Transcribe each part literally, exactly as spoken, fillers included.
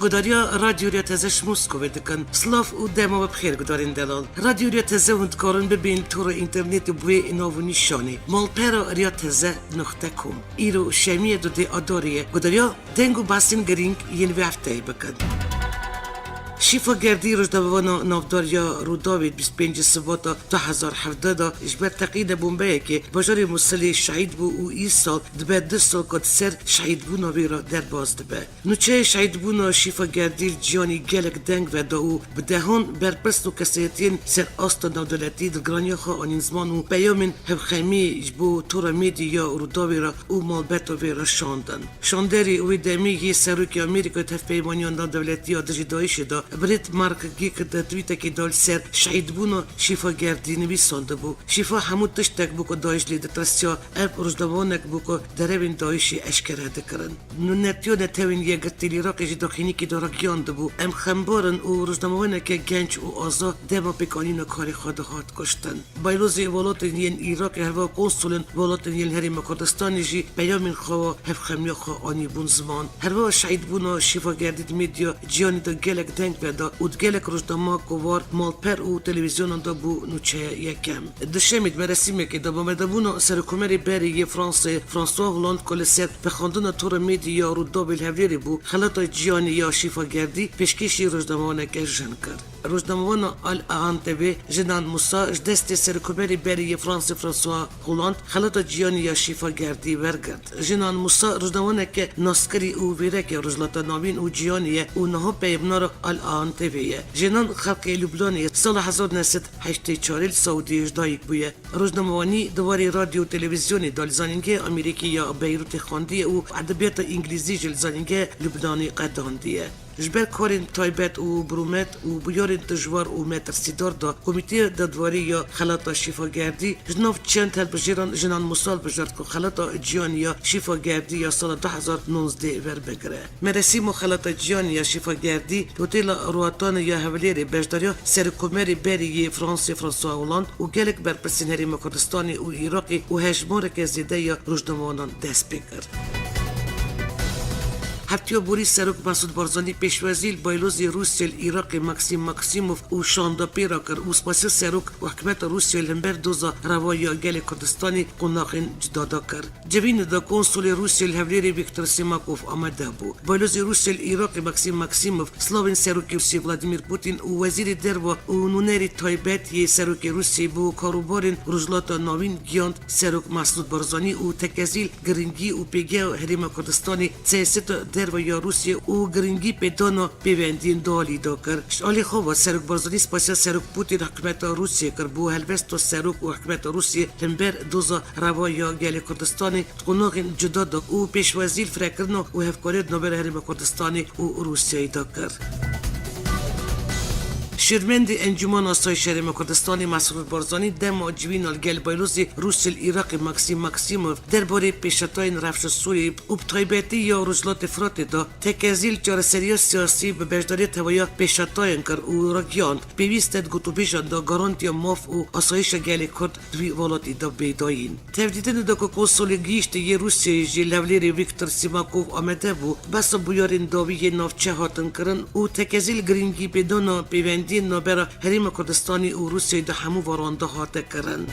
Gudariya Radyo Riya Teze ji Moskovê dikin. Silav û dema we bi xêr gudarên delal. Radyo Riya Teze hûn dikarin bibên tora înternetê bi wê nav û nîşanê, malpera riya teze noqte com. Îro şemiyê dudê Adarê ye. Gudariya deng û behsên girîng yên vê hefteyê bikin. Şîfa Gerdî, rojnamevana navdar ya Rûdawê, bîst pêncê Sibata du hezar hevdeh de ji ber teqîna bombeyekê bajarê Musilê şehîd bû û îsal dibe du sal ku di ser şehîdbûna wê re derbas dibe. Nûçeyê şehîdbûna Şîfa Gerdî li ciyanî gelek deng veda û bi dehan berpirs û kesayetiyên ser asta navdewletî dilgiraniya xwe anîn ziman û peyamên hevxemî ji bo tora medya ya Rûdawê re û malbeta wê re şandin. Şanderê wê demê yê Serokê Amerîka di hevpeymaniya navdewletî ya dijî DAIŞê de, Brett McGurk, di twîtekê de li ser şehîdbûna Şîfa Gerdî nivîsandibû: Şîfa hemû tiştek bû ku DAIŞ lê ditirsiya, ev rojnamevanek bû ku derewên DAIŞê eşkere dikirin. Nûnertiya Netewên Yekgirtî li Iraqê jî daxuyaniyekê de ragihiyandibû: Em xembar in û rojnamevaneke genc û aza dema pêkanîna karê xwe de hat kuştin. Baylozê welatên yên Iraqê, herwiha konsulên welatên yên Herêma Kurdistanê jî peyamên xwe wa hevxemiya xwe anîbûn ziman. Herwiha şehîdbûna Şîfa Gerdî di medya cîhanê de gelek deng veda û di gelek rojnama, kovar, malper û televîzyonan de bû nûçeya yekem. Duşemê di merasîmekê de bi amadebûna Serokkomarê berê yê Fransê, François Hollande, ku li ser vexwendina tora medya ya Rûdawê li Hewlêrê bû, xelata cîhanê ya Şîfa Gerdî pêşkêşî rojnamevaneke jin kir. Rojnamevana Al Ahan T V, Jinan Musa, ji destê Serokkomarê berê yê Fransê François Hollande xelata cîhanê ya Şîfa Gerdî wergirt. Jinan Musa rojnamevaneke naskirî û vêreke Rojhilata Navîn û cîhanê ye û niha peyamnera Al Ahan T V ye. Jinan xelkê Lubnanê ye. Sala hezar neh sed heştê çarê li Saûdiyê ji dayik bûye. Rojnamevanî di warê radyo û televîzyonê de li Zanîngeha Amerîkî ya Beyrûtê xwendiye û edebiyata îngilîzî jî li Zanîngeha Lubnanê qedandiye. Ji ber karên taybet û bi rûmet û bûyerên dijwar û metirsîdar de, Komîteya Dadwerî ya Xelata Şîfa Gerdî ji nav çend hilbijêran Jinan Musa hilbijart ku xelata cîhanî ya Şîfa Gerdî ya sala du hezar nonzdeh werbigire. Merasîma xelata cîhanî ya Şîfa Gerdî di Otela Roatane ya Hewlêrê beşdariya Serokkomarê berê yê Fransê François Hollande û gelek berpirsên Herêma Kurdistanê û Iraqê û hejmareke zêde ya rojnamevanan dest pê kir. Heftiya borî Serok Mesûd Barzanî pêşwazî li baylozê Rûsya li Iraqê Maksim Maksimov û şanda pê re kir û spasiya Serok û hikûmeta Rûsyayê li hember doza rewa ya gelê Kurdistanê qonaxên cuda da kir. Civînê de konsulê Rûsyayê li Hewlêrê Viktor Simakov amade bû. Baylozê Rûsyayê li Iraqê Maksim Maksimov silavên Serokê Rûsyayê Vladimir Putin û Wezîrê Derve û nûnerê taybet yê Serokê Rûsyayê bo karûbarên Rojhilata Navîn gihand Serok Mesûd Barzanî û tekezî li giringî û pêgeha Herêma Kurdistanê, siyaseta derve ya Rûsyayê û giringî pêdana pêvendiyên dualî da kir. Ji alî xwe ve Serok Barzanî spasiya Serok Putin hikûmeta Rûsyayê kir bo helwesta Serok û hikûmeta Rûsyayê li hember doza rewa ya gelê Kurdistanê di qonaxên cuda de û pêşwazî li firekirina û hevkariya di navbera Herêma Kurdistanê û Rûsyayê de kir. Şêrmendê Encûmena Asayîşa Herêma Kurdistanê Mesrûr Barzanî dema civîna li gel baylozê Rûsya li Iraqê Maksim Maksimov derbarê pêşetayên Rewşa Sûriyê û bi taybetî ya Rojhilatê Firatê de tekezî li çareseriya siyasî bi beşdariya tevahiya pêşetayên kir û ragihand, pêwîst e di gotûbêjan de garantiya maf û asayîşa gelê Kurd di wî welatî de bê dayîn. Tevdîtinê de ku konsulê gihîştî yê Rûsyayê jî li Hewlêrê Viktor Simakov amade bû, behsa bûyerên dawî yê navçe hatin kirin û tekezî li giringî pêdana pêvendiyên navbera Herêma Kurdistanê û Rûsyayê di hemû varan de hate kirin.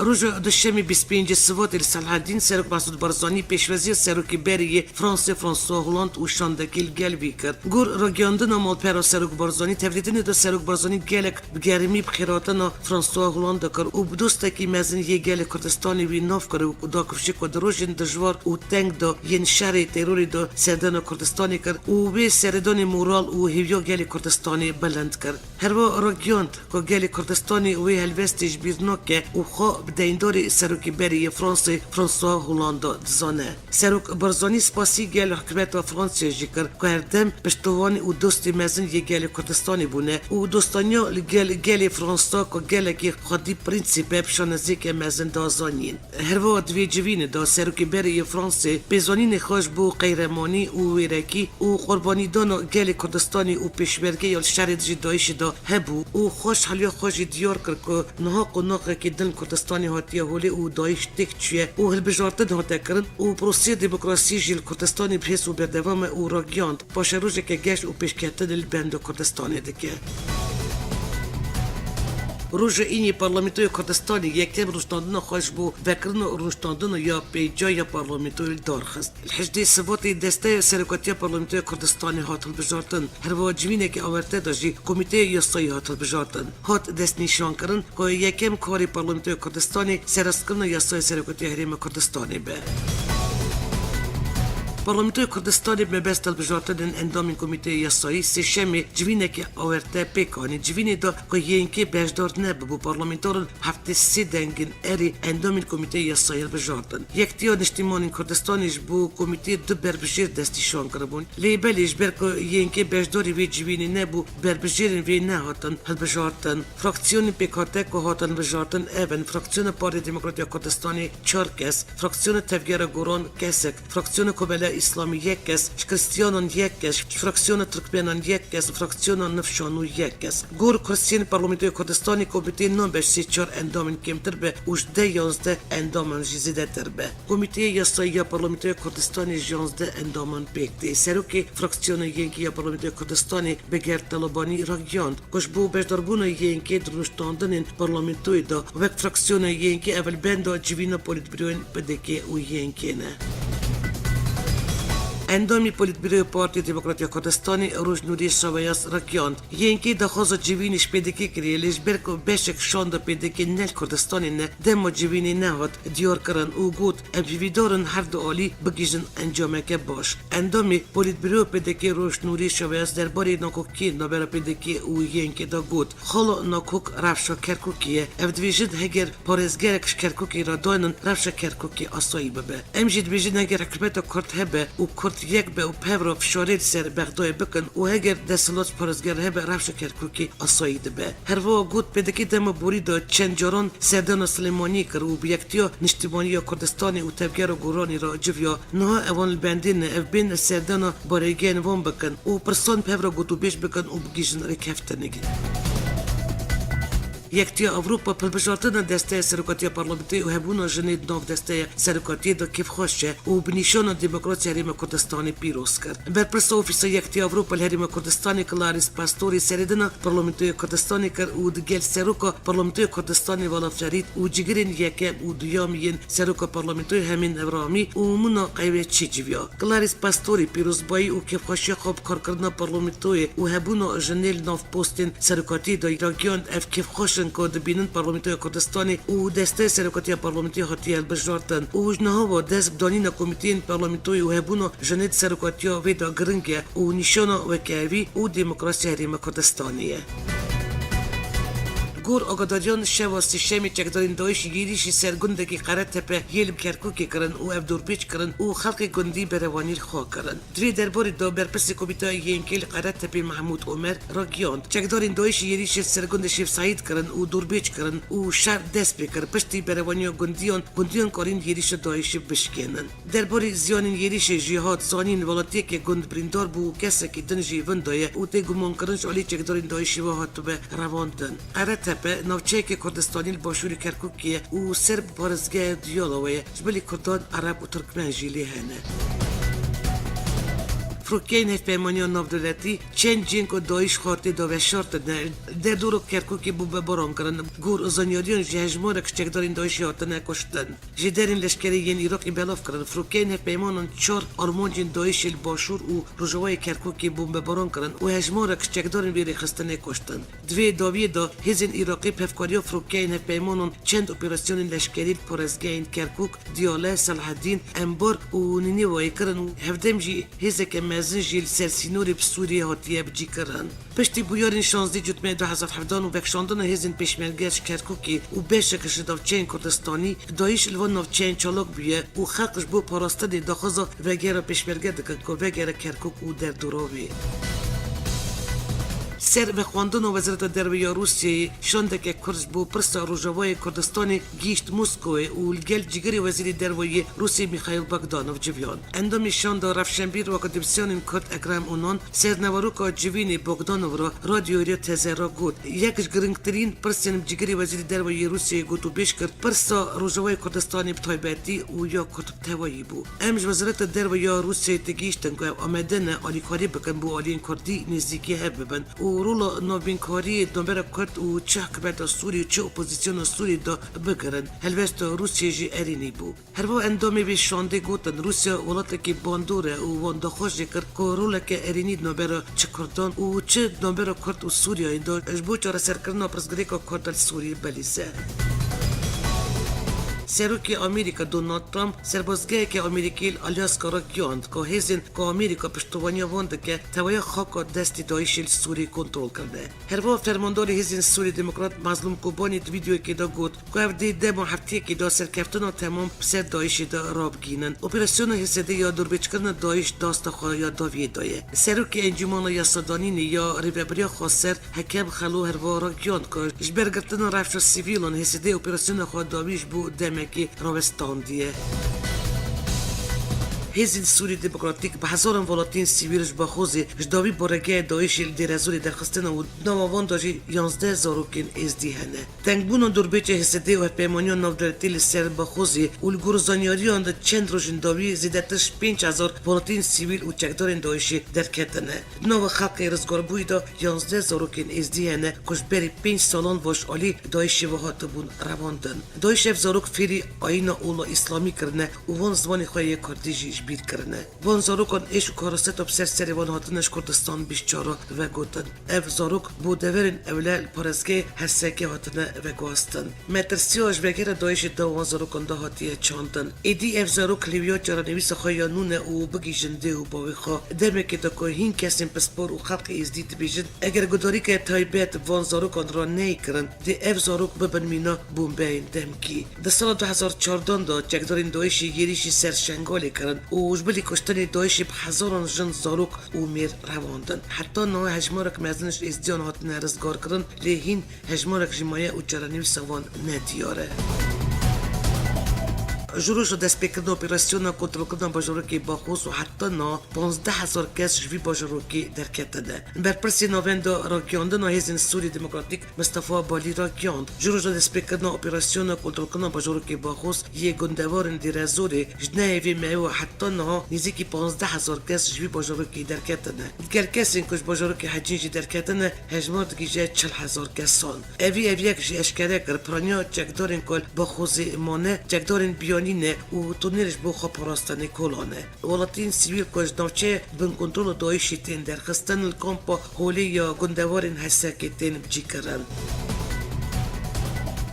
Roja Duşemê bîst pêncê Sivatê li Selhedîn Serok Mesûd Barzanî pêşweziya Serokê berê yê Fransê François Hollande û şandekî li gel vî kir. Gor ragihandina malpera Serok Barzanî, tevdîtinê de Serok Barzanî gelek bi germî bi xêrhatina François Hollande kir û bi dostekî mezin yê gelê Kurdistanê wî nav kir û da kifşê ku di rojên dijwar û teng de yên şerê terorê de serdana Kurdistanê kir û wê seredanê moral û hêviya gelê Kurdistanê bilind kir. Herwiha ragihand ku gelê Kurdistanê wê helwestê ji bîr nake û xwe bi deyndarê Serokê berê yê Fransê François Hollande dizane. Serok Barzanî spasî gel hikûmeta Fransê jî kir ku herdem piştewanî û dostê mezin yê gelê Kurdistanê bûne û dostaniya li gel gelê Fransa ku gelekî xwedî prensîp e, bi şaneziyeke mezin da zanîn. Herwiha di vê civînê de Serokê berê yê Fransê pêzanînê xwe ji bo qeyremanî û wêrekî û qurbanîdana gelê Kurdistanê û pêşmergeya li şerê dijî DAIŞê de hebû û xweşhaliya xwe jî diyar kir ku niha qonaxekî din li Kurdistanê hatiye holê û DAIŞ têk çûye û hilbijartin hate kirin û proseyê demokrasiyê jî li Kurdistanê bi hêz û berdewam e û ragihand paşerojeke geş û pêşketinê li benda Kurdistanê dike. Roja îniyê Parlamentoya Kurdistanê yekem rûniştandina xwe ji bo vekirina rûniştandina ya pênca ya parlamentoyê li dar xist. Li hejdê Sibatê desteya serokatiya Parlamentoya Kurdistanê hat hilbijartin. Herwiha civîneke awerte de jî Komîteya Yasayî hat hilbijartin. Hat destnîşankirin ku yekem karê Parlamentoya Kurdistanê serrastkirina yasaya serokatiya Herêma Kurdistanê be. Parlamentoya Kurdistanê bi mebesta hilbijartinên endamên Komîteya Yasayî sêşemê civîneke awerte pêk anî. Civînê da ku Y N K beşdar nebibû, parlamentoran heftê sê dengên erê endamên Komîteyê Yasayî hilbijartin. Yektiya Niştîmanên Kurdistanê ji bo komîteyê du berbijêr destnîşan kiribûn. Lê belê ji ber ku Y N K beşdarî vê civînê nebû, berbijêrên wê nehatin hilbijartin. Fraksiyonên pêkhate ku hatin hilbijartin ev in: Fraksiyona Partî Demokrat ya Kurdistanê çar kes, Fraksiyona Tevgera Goran kesek, Fraksiyona Komela Îslamî yek kes, ji Kristiyanan yek kes, ji Fraksiyona Tirkmenan yek kes, Fraksiyona Nifşanû yek kes. Gor kursiyên Parlamentoya Kurdistanê komîteyê nabe ji sê çar endamên kêmtir be û ji deh yanzdeh endaman jî zêdetir be. Komîteyê Yasayî ya Parlamentoya Kurdistanê ji yanzdeh endaman pêk tê. Serokê Fraksiyona Y N K ya Parlamentoya Kurdistanê Beger Talebanî ragihand ku ji bo beşdarbûna Y N K di rûniştandinên parlamentoyê de wek fraksiyona Y N K ev li benda civîna polîtbîroyên P D K û Y N K ne. Endamê Polîtbîroya Partiya Demokrat ya Kurdistanê Roj Nûrî Şeveyaz ragihand, Y N K daxwaza civînê ji P D K kiriye, lê ji ber ku beşek şanda P D K ne li Kurdistanê ne, dema civînê nehat diyarkirin û got, em hêvîdar in her du alî bigihîjin encameke baş. Endamê Polîtbîroya P D K Roj Nûrî Şeveyaz derbarê nakokiyên navbera P D K û Y N K de got, Xala nakok rewşa Kerkûkê ye. Ev dibêjin, heger parêzgerek ji Kerkûkê re daynin, rewşa Kerkûkê asayî bibe. Em jî dibêjin, heger hikûmeta Kurd hebe û Kurd yek be û bi hev re fişarê li ser Bexdayê bikin û heger desthilat ji parêzger hebe, rewşa Kerkûkê asayî dibe. Herwiha got, P D K dema borî de çend caran serdana Silêmaniyê kir û bi Yektiya Niştimanî ya Kurdistanê û Tevgera Goranê re civiya. Niha ewan li bendê ne, ev bên serdana barêgehên wan bikin û pirsan bi hev re gotûbêj bikin û bigihîjin rêkeftinekê. Yektiya Ewropa bi hilbijartina desteya serokatiya parlamentê û hebûna jinê di nav desteya serokatiyê de kêfxweş e û bi nîşana demokrasiya Herêma Kurdistanê pîroz kir. Berpirsa Ofîsa Yektiya Ewropa li Herêma Kurdistanê Clarisse Pastorî serêdina Parlamentoya Kurdistanê kir û digel Seroka Parlamentoya Kurdistanê Vala Ferîd û cigirên yekem û duyam yên Seroka Parlamentoyê Hemîn Evramî û Muna Qeyweçî civiya. Clarisse Pastorî pîrozbayî û kêfxweşiya xwe bi karkirina parlamentoyê û hebûna jinê li nav postên serokatiyê de ragihand, ev kêfxweş in ku dibînin Parlamentoya Kurdistanê û desteya serokatiya parlamentê hatiye hilbijartin û ji niha ve dest bi danîna komîteyên parlamentoyê û hebûna jinê di serokatiya wê de giring e û nîşana wekevî û demokrasiya Herêma Kurdistanê ye. Gor agadariyan, şeva sêşemê çekdarên DAIŞ êrîşî ser gundekî Qeretepe yê li Kerkûkê kirin û ev dorpêç kirin û xelkê gundî berevanî li xwe kirin. Di vê derbarê de berpirsê Komîteya Y N K li Qeretepê Mehmûd Omer ragihand, çekdarên DAIŞ êrîşê li ser gundê Şêf Seîd kirin û dorpêç kirin û şer dest pê kir. Piştî berevaniya gundiyan, gundiyan karîn êrîşa DAIŞê bişkênin. Derbarê ziyanên êrîşê jî hat zanîn, welatiyeke gund birîndar bû û kesekî din jî vinda ye û tê gumankirin ji alî çekdarên DAIŞê ve hatibû revandin. Qeretepe navçeyeke Kurdistanî li başûrê Kerkûkê ye û ser bi parêzgeha Diyala ve ye. Ji bilî Kurdan, Ereb û Tirkmen jî lê hene. Firokeyên Hevpeymaniya Navdewletî çend cihên ku DAIŞ xartê de veşartine, li derdora Kerkûkê bombebaran kirin. Gor zanyariyan jî hejmarek ji çekdarên DAIŞê hatine kuştin. Jêderên leşkerî yên Iraqê belav kirin, firokeyên hevpeymanan çar armancên DAIŞê li başûr û rojavayê Kerkûkê bombebaran kirin û hejmarek ji çekdarên vê rêxistinê kuştin. Di vê dawiyê de hêzên Iraqê bi hevkariya firokeyên hevpeymanan çend operasyonên leşkerî li parêzgehên Kerkûk, Diyale, Selahedîn, Enbar û Nînevayê kirin û hevdem jî hêzeke mezin jî li ser sînorê bi Sûriyê hatiye bicîkirin. Piştî bûyerên şazdeh Cotmehê du hezar hevdehan û vekişandina hêzên pêşmerge ji Kerkûkê û beşek ji navçeyên Kurdistanî, DAIŞ li van navçeyên çalak bûye û xelk ji bo parastinê daxwaza vegera pêşmerge dikin ku vegere Kerkûk û derdora wê. Ser vexwendina Wezareta Derve ya Rûsyayê, şandeke Kurd ji bo pirsa Rojavayê Kurdistanê gihîşt Moskowê û li gel cîgirê Wezîrê Derve yê Rûsyayê Mîxaîl Bogdanov civiyan. Endamê şanda rewşenbîr û akademîsyenên Kurd Ekrem Onan ser neveroka civînê Bogdanov re Radyo Rê Teze re got, yek ji girîngtirîn pirsên cîgirê Wezîrê Derve yê Rûsyayê gotûbêj kir, pirsa Rojavayê Kurdistanê bi taybetî û ya Kurd bi tevayî bû. Em ji Wezareta Derve ya Rûsyayê têgihîştin ku ew amade ne alîkarî bikin bo aliyên Kurdî nêzîkî hev bibin û rola navbînkariyê di navbera Kurd û çi hikûmeta Sûrî û çi opozîsyona Sûrî de bigirin. Helwesta Rûsyayê jî erênî bû. Herwiha endamê vê şandê gotin, Rûsya welatekî bandor e û wan daxwaz jê kir ku roleke erênî di navbera çi Kurdan û çi di navbera Kurd û Sûriyeyê de ji bo çareserkirina pirsgirêka Kurd li Sûriyê bilîze. Serokê Amerîka Donald Trump serbazgeheke Amerîkî li Alyaska re gihand ku hêzên ku Amerîka piştevaniya wan dike, teveya xaka destê DAIŞê li Sûriyê kontrol kirine. Herwiha fermandarê Hêzên Sûrî Demokrat Mazlûm Kobanî di vîdeoyekê de got ku ev dê dem û heftiyekê de serkeftina temam bi ser DAIŞê de rabigihînin. Operasyona H S D ya durbêçkirina DAIŞ di asta xwe ya dawiyê de ye. Serokê Encûmena Yasadanînê ya Rêvebiriya Xweser Hekem Xelo herwiha ragihand ku ji ber girtina rewşa sivîlan H S D operasyona xwe dawî ji bo demekê rawestandiye. Hêzên Sûrî Demokratîk bi hezaran welatiyên sivîl ji Baxûzê ji dawî baregehê DAIŞê li Dêrezorê derxistine û di nava wan de jî yanzdeh zarokên êzdî hene. Tengbûna dorbêça H S D û hevpeymaniya navdewletî li ser Baxûzê û li gor zanyariyan di çend rojên dawî zêdetir ji pênc hezar welatiyên sivîl û çekdarên DAIŞê derketine. Di nava xelkê rizgarbûyî de yanzdeh zarokên êzdî hene ku ji berî pênc salan ve ji alî DAIŞê ve hatibûn revandin. DAIŞ ev zarok fêrî ayîna ola îslamî kirine û wan zimanê xwe yê kurdî jî ji bîr kirine. Van zarokan êş û karaseta bi ser serê wan hatine ji Kurdistan bîst çar re vegotin. Ev zarok bo deverên ewle li parêzgehê Hesekê hatine veguhastin. Metirsiya ji vegera DAIŞê di wan zarokan de hatiye çandin. Êdî ev zarok hêviya çarenivîsa xwe ya nû ne û bigihîjin dê û bavê xwe. Demekê de ku hîn kesên pispor û xelkê êzdî dibêjin, eger gudarîke taybet van zarokan re neyê kirin, dê ev zarok bibin mîna bombeyên demkî. Di sala du hezar çardeh de çekdarên DAIŞê êrîşî ser Şengalê kirin û ji bilî kuştinê DAIŞê bi hezaran jin, zarok û mêr revandin. Heta niha hejmarek mezin ji êzdiyan hatine rizgarkirin, lê hîn hejmarek jî maye û çarenivîsa wan nediyar e. Ji roja destpêkirina operasyona kontrolkirina bajarokê Baxûz û heta niha panzdeh hezar kes ji vî bajarokê derketine. Berpirsê Navenda Ragihandina Hêzên Sûrî Demokratîk Mistefa Balî ragihand, ji roja destpêkirina operasyona kontrolkirina bajarokê Baxûz yê gundewarên Dêrezorê ji nehê vê mehê û heta niha nêzîkî panzdeh hezar kes ji vî bajarokê derketine. Digel kesên ku ji bajarokê Hecîn jî derketine, hejmar digihîje çil hezar kesan. Evî ev yek jî eşkere kir, piraniya çekdarên ku li Baxûzê mane, çekdarên biyanî ne û tunêl ji bo xwe parastinê kola ne. Welatiyên sivîl ku ji navçeya bin kontrola DAIŞê tên derxistin, li kampa Holê ya gundewarên Hesekê tên bicîkirin.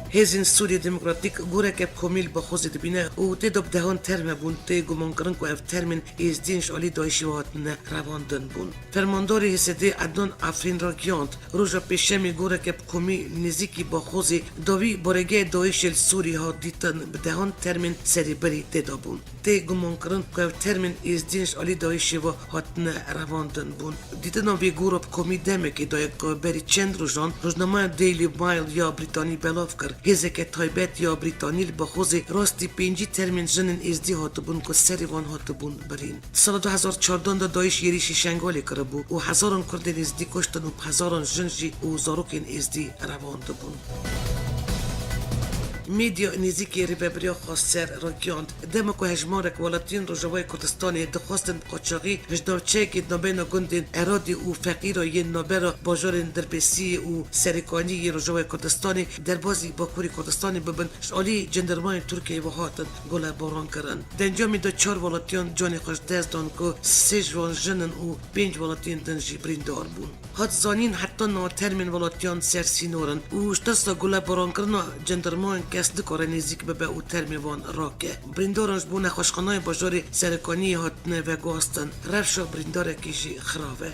Hêzên Sûriyê Demokratîk goreke bi komî li Baxûzê dibîne û tê de bi dehan terme bûn, tê gumankirin ku ev termên êzdiyên ji alî DAIŞê ve hatine revandin bûn. Fermandarê H S D Ednan Efrîn ragihand, roja Pêşemê goreke bi komî li nêzîkî Baxûzê dawî baregehê DAIŞê li Sûrî hat dîtin, bi dehan termên serîbirî tê de bûn. Tê gumankirin ku ev termên êzdiyên ji alî DAIŞê ve hatine revandin bûn. Dîtina vê gora bi komî demekê daye ku berî çend rojan rojnameya Daily Mail ya Brîtanî belav kir. Hêzeke taybet ya Brîtanî li Baxûzê rastî pêncî termên jinên êzdî hatibûn ku serê wan hatibûn birîn. Di sala du hezar çardeh de DAIŞ êrîşî Şengalê kiribû û hezaran Kurdên êzdî kuştin û bi hezaran jin jî û zarokên êzdî revandibûn. Medya nêzîkî Rêvebiriya Xweser ragihand, dema ku hejmarek welatiyên Rojavayê Kurdistanê dixwestin bi qaçaxî ji navçeyekê di navbeyna gundên Eradî û Feqîra yên navbera bajarên Dirbêsiyê û Serêkaniyê yê Rojavayê Kurdistanê derbazî Bakurê Kurdistanê bibin, ji alî cendermayên Tirkiyeyê ve hatin gulebaran kirin. Di encamê de çar welatiyan canê xwe ji dest dan ku sê ji wan jin in û pênc welatiyên din jî birîndar bûn. Hat zanîn, heta niha termên welatiyan ser sînor in û ji tirsa gulebarankirina cendermayên kes nikare nêzîk bibe û termê wan rake. Birîndaran ji bo nexweşxanayên bajarê Serêkaniyê hatine veguhastin. Rewşa birîndarekî jî xirav e.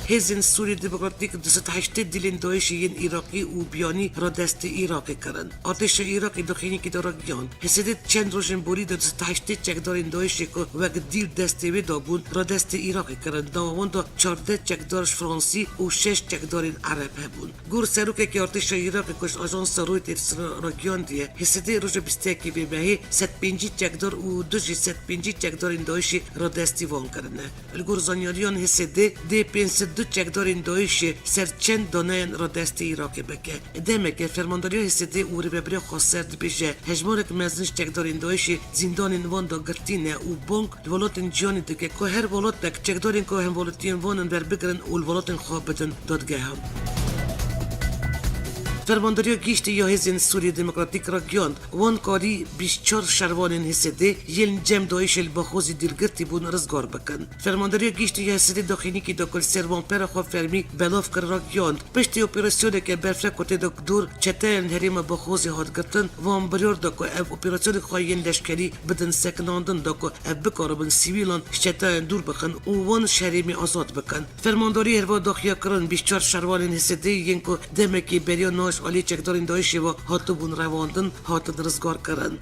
Hêzên Sûriyê Demokratîk du sed heştê dîlên DAIŞê yên Iraqî û biyanî radestî Iraqê kirin. Artêşa Iraqê daxuyaniyekê de ragihand, H S D çend rojên borî de du sed heştê çekdarên DAIŞê ku wek dîl destê wê dabûn, radestî Iraqê kirin. Nava wan de çardeh çekdar ji Fransî û şeş çekdarên Ereb hebûn. Gor serokekî artêşa Iraqê ku ji ajansa Reuters re ragihandiye, H S D roja bîst û yekê vê mehê sed pêncî çekdar û du ji sed pêncî çekdarên DAIŞê radestî van kirine. Li gor zanyariyan H S D dê pênc sed du çekdarên DAIŞê ser çend daneyan radestî Iraqê bike. Demeke fermandariya H S D û rêveberiya Xweser dibêje, hejmarek mezin ji çekdarên DAIŞê zîndanên wan de girtî ne û bang li welatên cîhanê dike ku her welatek çekdarên ku hemwelatiyên wan in werbigirin û li welatên xwe bidin dadgehan. Fermandariya Giştî ya Hêzên Sûriyê Demokratîk ragihand, wan karî bîst çar şervanên H S D yên cem DAIŞê li Baxozî dîlgirtî bûn rizgar bikin. Fermandariya Giştî ya H S D daxuyaniyekê da ku li ser van pera xwe fermî belav kir ragihand, piştî operasyoneke berfireh ku tê de dor çeteyên herêma Baxozê hat girtin, van biryar da ku ev operasyonên xwe yên leşkerî bidin sekinandin da ku ev bikaribin sivîlan ji çeteyên dûr bixin û wan ji herêmê azad bikin. Fermandarî herva daxuya kirin bîst çar şervanên H S D yên ku demekê beriya niha ji aliyê çekdarên DAIŞê ve hatibûn revandin, hatin rizgar kirin.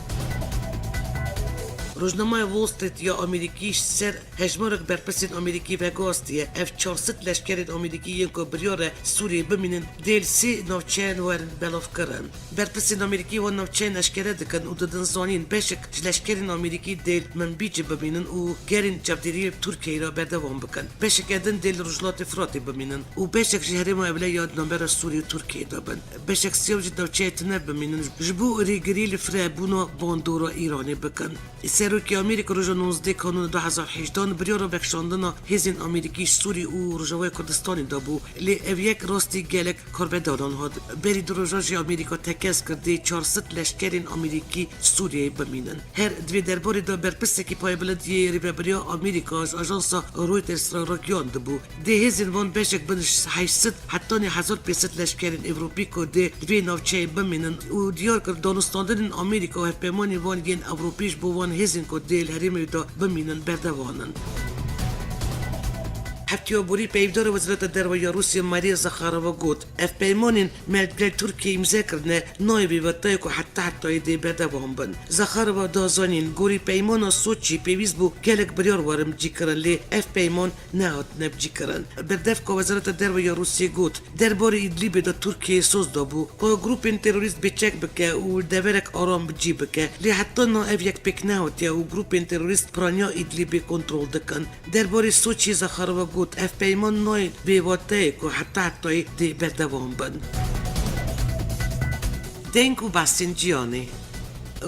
Rojnameya Wall Street ya Amerîkî ji ser hejmarek berpirsên Amerîkî vegihastiye, ev çar sed leşkerên Amerîkî yên ku biryar e Sûriyê bimînin, dê li sê navçeyan werin belavkirin. Berpirsên Amerîkî wan navçeyên eşkere dikin û didin zanîn, beşek ji leşkerên Amerîkî dê li Minbicê bimînin û gerên çavdêriyê Tirkiyeyê re berdewam bikin. Beşeke din dê li Rojhilatê Firatê bimînin û beşek ji herêma ewle ya di navbera Sûriyê û Tirkiyeyê de bin. Beşek siyav jî navçeyê tune bimînin, ji bo rêgirî li firebûna bandora Îranê bikin. Serokê Amerîka roja nozdeh Kanûna du hezar hejdehan biryara vekişandina hêzên Amerîkî ji Sûrî û Rojavayê Kurdistanê dabû, lê ev yek rastî gelek karvedaran hat. Berî du rojan jî Amerîka tekez kir dê çar sed leşkerên Amerîkî Sûriyeyê bimînin. Her di vê derbarê de berpirsekî payebilind yê rêveberiya Amerîka ji ajansa Reuters re ragihandibû. Dê hêzên van beşek bin ji heşt sed hetanî hezar pênc sed leşkerên Ewropî ku dê li vê navçeyê bimînin û diyar kir danûstandinên Amerîka û hevpeymanên wan yên Ewropî ji bo van hêzên ku dê li herêmê de bimînin berdewam in. Heftiya borî peyvdara Wezareta Derve ya Rûsya Maria Zakharova got, ev peymanên me li gel Tirkiyê îmze kirine, nayê vê wetayê ku heta hetayê dê berdewam bin. Zakharova da zanîn, gorî peymana Soçî pêwîst bû gelek biryar werin cîkirin, lê ev peyman nehatine bicîkirin. Berdevka Wezareta Derve ya Rûsiyê got, derbarê Îdlîbê de Tirkiyeyê soz dabû, ku grûpên terorîst bêçek bike û li deverek aram bi cî bike. Lê heta niha ev yek pêk nehatiye û grûpên terorîst piraniya Îdlîbê kontrol dikin. Derbarê Soçiyê Zakharova got, ev peyman nayê vê wateyê ku heta hetayê dê berdewam bin. Deng û behsên cîhanê.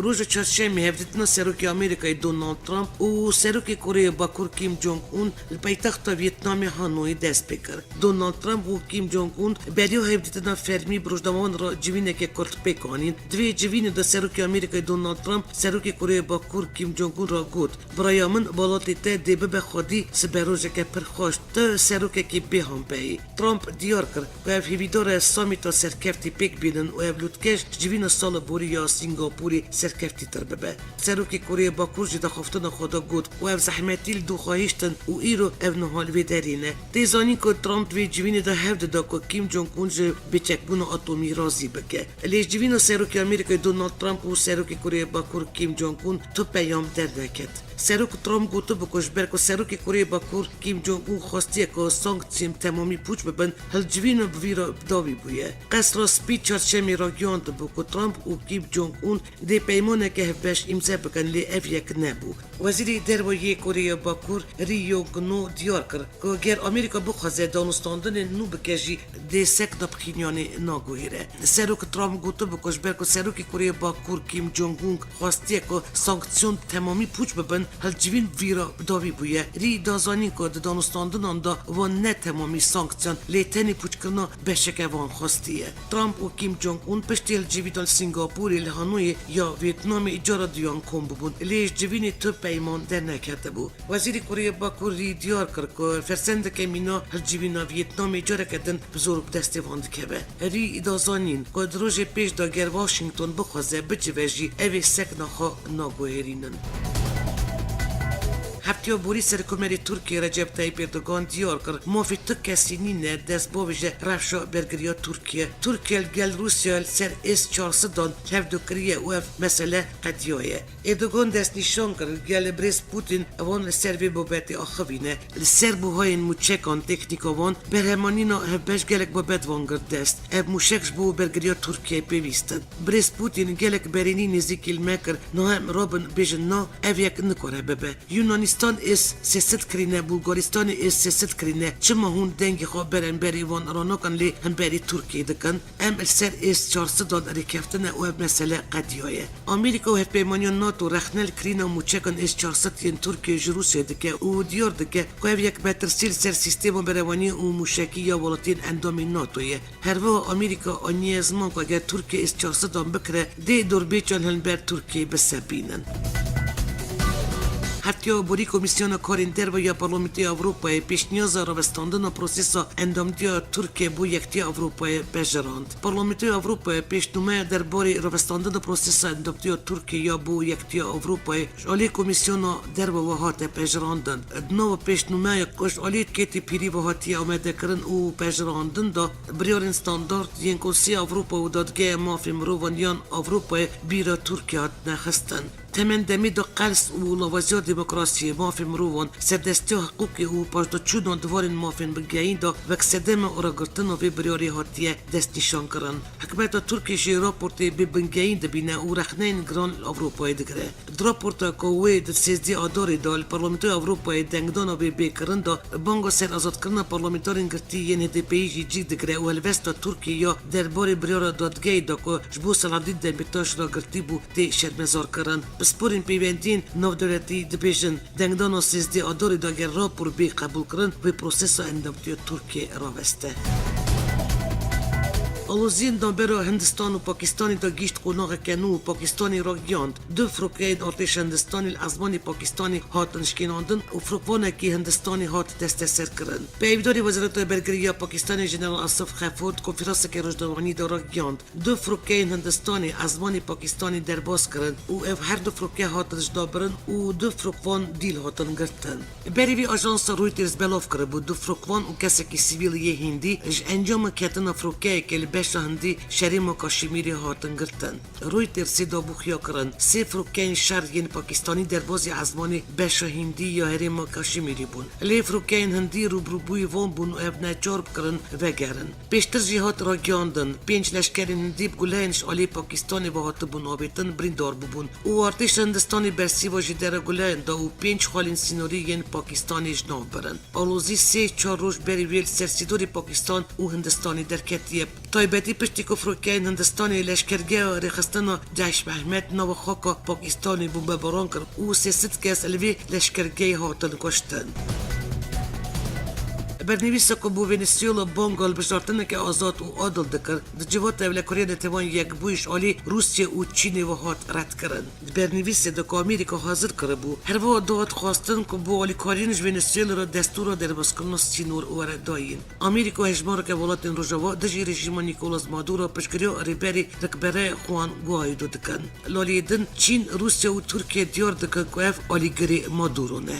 Roja çarşemê hevdîtina Serokê Amerîkayê Donald Trump û Serokê Koreya Bakur Kim Jong-un li paytexta Vietnamê Hanoyê dest pê kir. Donald Trump û Kim Jong-un beriya hevdîtina fermî bi rojnamevan re civîneke kurt pêk anîn. Di vê civînê de Serokê Amerîkayê Donald Trump Serokê Koreya Bakur Kim Jong-un re got, biraya min, welatê te dê bibe xwedî siberojeke pir xweş. Tu serokekî bê hampeyî. Trump diyar kir ku ev hêvîdar e samîta serkeftî pêk bînin û ev lûtkeş ji civîna sala borî ya Singapûrê serkeftîtir bibe. Serokê Koreya Bakur jî daxaftina xwe de got ku ev zehmetî li dû xwe hiştin û îro ev niha li vê derê ne. Tê zanîn ku Trump di vê civînê de hewl dida ku Kim Jong-un ji bêçekbûna atomî razî bike. Lê ji civîna Serokê Amerîkayê Donald Trump û Serokê Koreya Bakur Kim Jong-un tu peyam derneket. Serok Trump gotibû ku ji ber ku Serokê Koreya Bakur Kim Jong-un xwestiye ku sanksiyên temamî pûç bibin, hilcivîna bi vî re dawî bûye. Qesra Spî çarşemê ragihandibû ku Trump û Kim Jong-un dê peymaneke hevbeş îmze bikin, lê ev yek nebû. Wezîrê Derve yê Koreya Bakur Ri Yong No diyar kir ku ger Amerîka bixwaze danûstandinên nû bike jî dê sekna bi Pxînyanê naguhêre. Serok Trump gotibû ku ji ber ku Serokê Koreya Bakur Kim Jong-un xwestiye ku sanksiyon temamî pûç bibin, hilcivîn vî re bi dawî bûye. Rî da zanîn ku di danûstandinan de wan ne temamî sanksiyon, lê tenê pûçkirina beşeke van xwestiye. Trump û Kim Jong-un piştî hilcivîna li Singapûrê li Hanoyê ya Vîetnamê cara duyan kom bûbûn, lê ji civînê tu peyman derneketibû. Wezîrê Koreya Bakur Rî diyar kir ku fersendeke mîna hilcivîna Vîetnamê careke din bi zor bi destê van dikeve. Rî da zanîn ku di rojê pêş de ger Washington bixwaze bicive jî ev ê sekna xwe naguherînin. Heftiya borî Serokkomarê Tirkiyê Recep Tayyip Erdogan diyar kir, mafê tu kesî nîne dest bavêje rewşa bergiriya Tirkiye. Tirkiye li gel Rûsya li ser êz çar sedan hevdo kiriye û ev mesele qediyaye. Erdogan destnîşan kir, li gel birêz Putin ewan li ser vê babetê axivîne. Li ser buhayên mûçekan, teknîka wan, berhemanîna hevbeş gelek babet van girt dest. Ev mûşek ji bo bergiriya Tirkiyeyê pêwîst in. Birêz Putin gelek berînî nêzîkî li me kir, niha em rabin bêjin na, ev yek nikare bibe. Yunanîstan êz sê sed kirîne, Bulgarîstanê êz sê sed kirîne. Çima hûn dengê xwe beramberî van ranakin lê hemberî Tirkiyê dikin? Em li ser êz çar sedan rêkeftin û ev mesele qediyaye. Amerîka û hevpeymaniya NATO rexne li kirîna mûçekan êz çar sed yên Tirkiyê ji Rûsyayê dike û diyar dike ku ev yek metirsî li ser sîstema berevaniyê û mûşekî ya welatiyên endamên NATO ye. Her wiha Amerîka aniye ziman ku eger Tirkiye êz çar sedan bikire, dê dorbêçan hember Tirkiyeyê bisepînin. Heftiya borî Komîsyona Karên Derve ya Parlamentoya Ewropayê pêşniyaza rawestandina prosesa endamtiya Tirkiyê bo Yektiya Ewropayê pejirand. Parlamentoya Ewropayê pêşnûmeya derbarê rawestandina prosesa endamtiya Tirkiyê ya bo Yektiya Ewropayê ji alî Komîsyona Derve ve hate pejirandin. Di nava pêşnûmeya ku ji alî Katy Perry ve hatiye amadekirin û pejirandin de, biryarên standard yên Konseya Ewropa û Dadgeha Mafê Mirovan yan Ewropayê bîra Tirkiyê hatine xistin. Temen demî de qels û laveziya demokrasiyê, mafê mirovan, serdestiya hiqûqê û paşdaçûna di warên mafên bingehîn de wek sedema ragirtina vê biryarê hatiye destnîşankirin. Hikûmeta Tirkiyê jî raportê bê bingehîn dibîne û rexneyên giran li Ewropayê digire. Di raporta ku wê di sêzdî Adarê de li Parlamentoya Ewropayê dengdana wê bê kirin de, banga ser azadkirina parlamenterên girtî yên H D P'yî jî cî digire û helwesta Tirkiyê ya derbarê biryara dadgehê de ku ji bo Selahaddîn Demîrtaş ragirtî bû, tê şermezarkirin. Pisporên peywendiyên navdewletî dibêjin, dengdana sêzdî Adarê de ger rapor bê qebûlkirin, wê prosesa endamtiya Tirkiyê raweste. Aloziyên navbera Hindistan û Pakistanê de gihîşt qonaxeke nû û Pakistanê ragihand. Du firokeyên artêşa Hindistanê li ezmanê Pakistanê hatin şikênandin û firokvanekî Hindistanê hat desteserkirin. Peyvdarê Wezareta Bergirî ya Pakistanê Jeneral Asif Xefûr di konferanseke rojnamevanî de ragihand, du firokeyên Hindistanê ezmanê Pakistanê derbas kirin û ev her du firoke hatin jinabirin û du firokvan dîl hatin girtin. Berî vî ajansa Reuters belav kiribû, du firokvan û kesekî sivîl yê Hindî ji encama ketina firokeyekê li beşa Hindî ji herêma Kaşmîrê hatin girtin. Reutersê dabû xuya kirin, sê firokeyên şer yên Pakistanî derbazî ezmanê beşa Hindî ya herêma Kaşmîrê bûn. Lê firokeyên Hindî rûbirûbûyî van bûn û ev neçar bikirin vegerin. Pêştir jî hat ragihandin, pênc leşkerên Hindî bi guleyên ji alî Pakistanê ve hatibûn avêtin, birîndar bûbûn û artêşa Hindistanê bersîva jêdera guleyan da û pênc xalên sînorî yên Pakistanê ji nav birin. Alozî sê çar roj berî wê li ser sînorê Pakistan û Hindistanê derketiye. Taybetî piştî ku firokeyên Hindistanê leşkergeha rêxistina Ceyş Mehmed nava xaka Pakistanê bombebaran kir û sê sed kes li vê leşkergehê hatin kuştin. Bernivîsa ku bo Venezuela banga hilbijartineke azad û adil dikir, di civata Ewlekariya Netewên Yekbûyî ji alî Rûsya û Çînê ve hat redkirin. Di bernivîsê de ku Amerîka hazir kiribû, her wiha dihat xwestin ku bo alîkariyên ji Venezuela re destûra derbazkirina sînor were dayîn. Amerîka hejmareke welatên Rojava dijî rejîma Nicolas Maduro piştgiriya Rêberê Rikbere Juan Guaido dikin. Li aliyê din Çîn, Rûsya û Tirkiye diyar dikin ku ev alîgirê Maduro ne.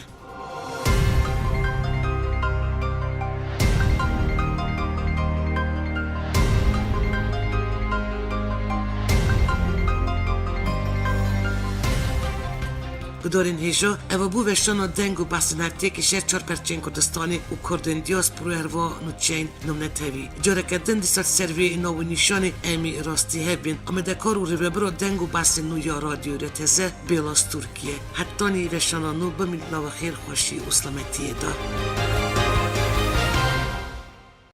Gudarên hêja, eva bû veşana deng û behsên heftiyekî ji her çar perçeyên Kurdistanê û Kurdên diaspora herva nûçeyên nûnetewî. Careke din dîsa li ser vê nav û nîşanê em ê rastî hev bên. Amadekar û rêvebira deng û behsên nû ya Radyo Rteze, Bêla Stûrk. Heta nî veşana nû bimîn nava xêr, xweşî û selametiyê de.